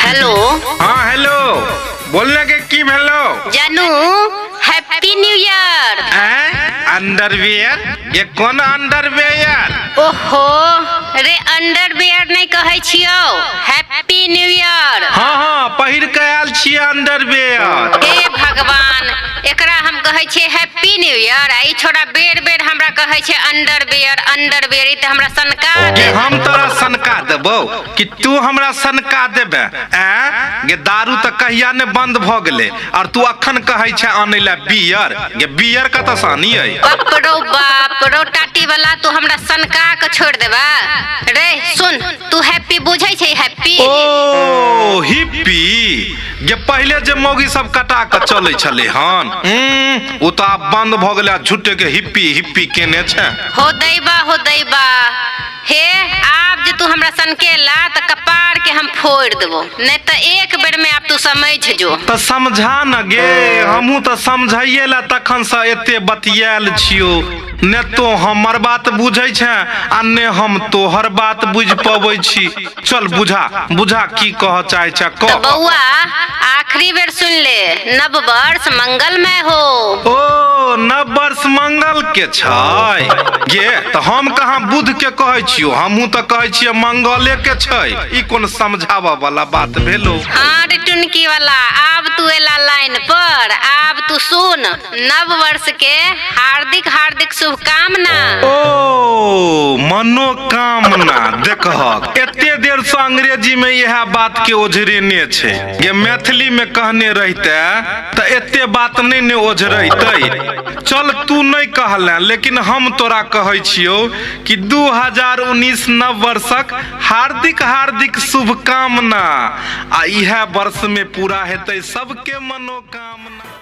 Hello. हाँ hello, बोलने के की भेलो? जानू, हैप्पी न्यू ईयर। अंडरवियर? ये कोन अंडरवियर? ओहो रे, अंडरवियर नहीं कहै छियौ, हैप्पी न्यू ईयर। हाँ हाँ, पहिर के आयल छियै अंडरवियर। हे भगवान, एकरा हम कहै छियै हैप्पी न्यू ईयर आ ई छोरा बेर बेर हमरा कहै छै अंडरवियर अंडरवियर। ई तऽ हमरा सनका गे दे। हम तोरा सनका देबौ कि तू हमरा सनका देबे? ऐं गे, दारू तऽ कहिया ने बंद भऽ गेलै और तू अखन कहै छै आनै लए बियर। गे बियर कतऽ से आनियै? बाप रौ बाप रौ, टाटी वाला, तू हमरा सनका के छोड़ देबा रे। सुन, तू हैप्पी बुझै छै? हैप्पी? ओ हिप्पी। गे पहिले जे मौगी सब कटा के चलै छलै हन, ओ तऽ आब बंद भऽ गेलै आ झूठे के हिप्पी हिप्पी केने छै। हो दैबा, हो दैबा। हे, आब जे तू हमरा सनकेला तऽ कपार के हम फोड़ देबो, नहीं तऽ एक बेर में आब तू समझ जो। तऽ समझा न गे, हमहूँ तऽ समझैये ला तखन से एते बतियाल छियो। ने तो हमर बात बुझै छै आ ने हम तोहर बात बुझि पबै छी। चल बुझा बुझा, की कह चाहै छै तऽ कह। बौआ, आखिरी बेर सुन ले, नव वर्ष मंगलमय हो। ओ नव वर्ष मंगल के छै गे? तऽ हम कहाँ बुध के कहै छियो? हमहूँ तऽ कहै छियै मंगले के छै। ई कोन समझाबऽ वाला बात भेलो? हाँ रे टुनकी वाला, आब तू एला लाइन पर। आब तू सुन, नव वर्ष के हार्दिक हार्दिक शुभकामना। ओ मनोकामना। देखहक, एते देर से अंग्रेजी में इएह बात के ओझरेने छै। गे मैथिली में कहने रहिते तऽ एते बात नहीं ने ओझरैतै। चल तू नहीं कहले, लेकिन हम तोरा कहै छियौ कि 2019 नव वर्षक हार्दिक हार्दिक शुभकामना आ इएह वर्ष में पूरा हेतै सबके मनोकामना।